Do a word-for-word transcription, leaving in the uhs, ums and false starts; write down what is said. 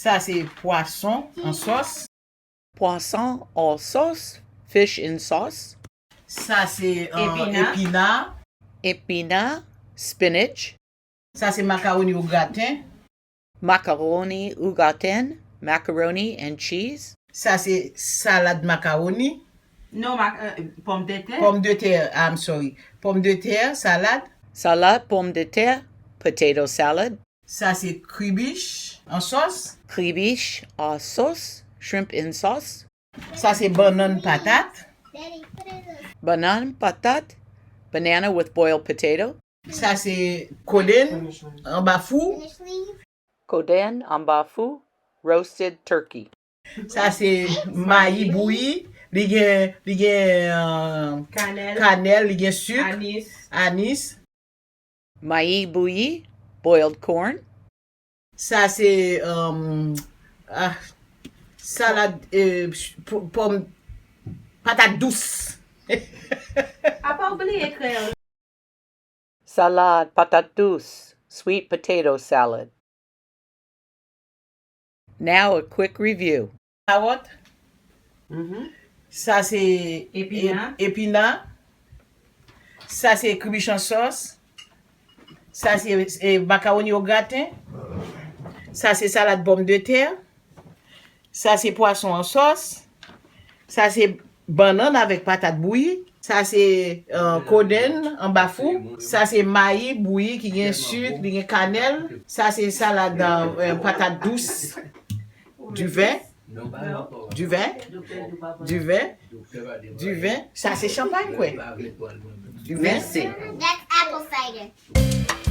Sa se pwason an sòs. Poisson en sauce, fish in sauce. Sa se uh, epina. Epina, spinach. Sa se makawoni au gratin. Macaroni au gratin, macaroni and cheese. Sa se salad makawoni. Non, mak, euh, pòm de tè. Pòm de tè, I'm sorry. Pòm de tè, salad. Salad pomme de terre, potato salad. Sa se kribich an sòs. Kribich en sauce, shrimp in sauce. Sa se bannann patat. Bannann patat, banana with boiled potato. Sa se kodenn anba fou. Kodenn anba fou, roasted turkey. Sa se mayi bouyi. Li gen, li gen uh, Kanèl. Kanèl, li gen sik, Anis. Anis. Mayi bouyi, boiled corn. Sa se um, ah, salad euh, pòm patat dous. Apa w bliye kreyòl? Salad patat dous, sweet potato salad. Now a quick review. Kawòt. Mhm. Sa se Epina. Epina. Sa se kribich an sòs. Sa se e, makawoni au gratin. Sa se salad pòm de tè. Sa se pwason an sòs. Sa se bannann avèk patat bouyi. Sa se uh, kodenn anba fou. Sa se mayi bouyi ki gen sik, li gen kanèl. Sa se salad uh, patat dous. Diven. Diven. Diven. Diven. Sa se chanpay kwè. Diven. Mèsi. That's apple cider.